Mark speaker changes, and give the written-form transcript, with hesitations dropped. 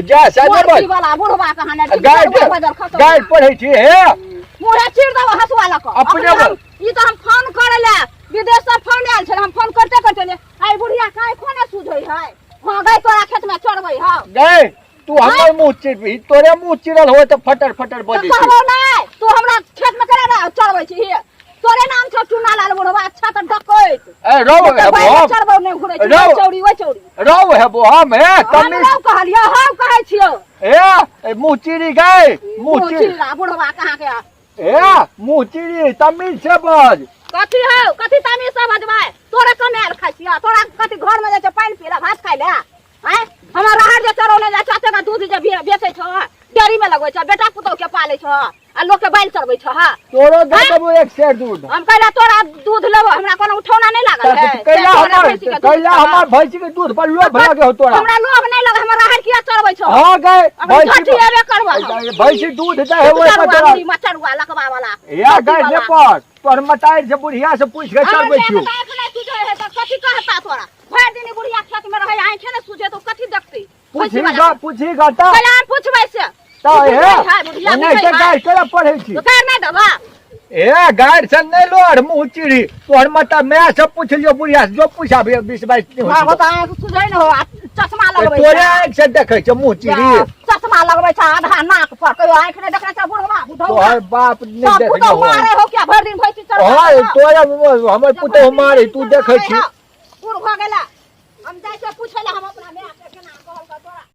Speaker 1: जा से नहि
Speaker 2: मोरकी
Speaker 1: बज
Speaker 2: वाला बुढ़वा कहाँ ने
Speaker 1: गाय
Speaker 2: बजल खसौ
Speaker 1: गाय पढ़ै छी हे
Speaker 2: मुँहे चीर देबो हसुआ लऽ कऽ
Speaker 1: अपने
Speaker 2: अखन हम ई तऽ हम फोन करै लए विदेश से फोन आयल छलै हम फोन करते करते ने आई बुढ़िया काहे कोने सुझै है हँ गई तोरा खेत में चढ़बै हौ
Speaker 1: गए तू हमर मुंह चिरबी तोरे मुंह चिरल हो तऽ फटर फटर
Speaker 2: तऽ
Speaker 1: बजै छी
Speaker 2: कहबो नहि तू हमरा खेत में केना ने चढ़बै छी तोरे नाम छौ चूना लाल बुढ़वा अच्छा तऽ डकैत
Speaker 1: ए रौ
Speaker 2: तऽ
Speaker 1: हेबो
Speaker 2: बैल
Speaker 1: हम
Speaker 2: चढ़बौ नहि घुरै छी
Speaker 1: रौ।
Speaker 2: ओहि चौड़ी ओहि चौड़ी
Speaker 1: रौ हेबो हम हे
Speaker 2: हम
Speaker 1: तमीज
Speaker 2: रौ कहलियौ हम कहै छियौ
Speaker 1: ए ए, मुंह चिरी गए मुंह
Speaker 2: मुँह
Speaker 1: चिर
Speaker 2: चिल्ला बुढ़वा कहाँ के
Speaker 1: ए मुंह चिरी तमीज से बज
Speaker 2: कथी हौ कथी तमीज से बजबै तोरे कमायल खाइ छियौ तोरा कथी घर में जाइ छै पानि पी ले भात खाइ ले आँय हमर राहर जे चरौने जाइ छै ओतेक दूध जे बेचै छौ डेयरी में लगबै छौ बेटा पुतहु के पालै छौ आ लोक के बैल चढ़बै छौ
Speaker 1: तोरो दे देबो एक सेर दूध
Speaker 2: हम कहला तोरा दूध लेबो हमरा कोनो उठौना नहि लागल है
Speaker 1: कैला
Speaker 2: से तोरा
Speaker 1: हमर
Speaker 2: भैंसी के दूध
Speaker 1: कैला
Speaker 2: छौ।
Speaker 1: हमर भैंसी के दूध पर लोभ लागे हो तोरा
Speaker 2: हमरा लोभ नहि लगे हमर राहर किया चढ़बै छौ
Speaker 1: हाँ गए
Speaker 2: अखन
Speaker 1: भैंसी
Speaker 2: झटी एबे करबो हम।
Speaker 1: भैंसी दूध दे है ओहि पर
Speaker 2: चरुआ
Speaker 1: तोरा
Speaker 2: मुड़ी मचरुआ लकबा वाला
Speaker 1: या गए ने पर तोहर मतारि से बुढ़िया से पूछ के चढ़बै छियौ
Speaker 2: नहि सुझै है तऽ कथी कहता तोरा भरि दिन ई बुढ़िया खेत में रहै आँखे नहि सुझे तऽ कथी देखती
Speaker 1: पूछी गा पूछी गा तऽ
Speaker 2: पहिले हम पूछबै से
Speaker 1: तऽ
Speaker 2: बुझै
Speaker 1: हे
Speaker 2: है, बुढ़िया
Speaker 1: ओनाहिते
Speaker 2: बुझै है।
Speaker 1: गारि केना पढ़ै छी
Speaker 2: तो कर नहि देबा
Speaker 1: ए गारि से नहि लोर मुँह चिड़ी तोहर मता माय से पूछ लियो बुढ़िया से जो पूछा बीस बाईस नहीं होइ
Speaker 2: बाबा
Speaker 1: छै।
Speaker 2: तऽ आँखि सुझै नहि हो आ चश्मा लगबै
Speaker 1: तोरे
Speaker 2: छै।
Speaker 1: आँखि से देखै छै मुँह चिड़ी
Speaker 2: चश्मा लगबै छै आधा नाक पर कहियो आँखि नहि देखने छै बुढ़वा बुढ़वा
Speaker 1: तोहर बाप नहि
Speaker 2: सब
Speaker 1: देखने
Speaker 2: पुतहु
Speaker 1: हो
Speaker 2: मारे हो क्या भरि दिन भैंसी चरबै
Speaker 1: हाँ तोरे हमर पुतोहु मारे तू देखै छी
Speaker 2: पूर भऽ गेला हम जाइ छियै पूछै लए हम अपना माय।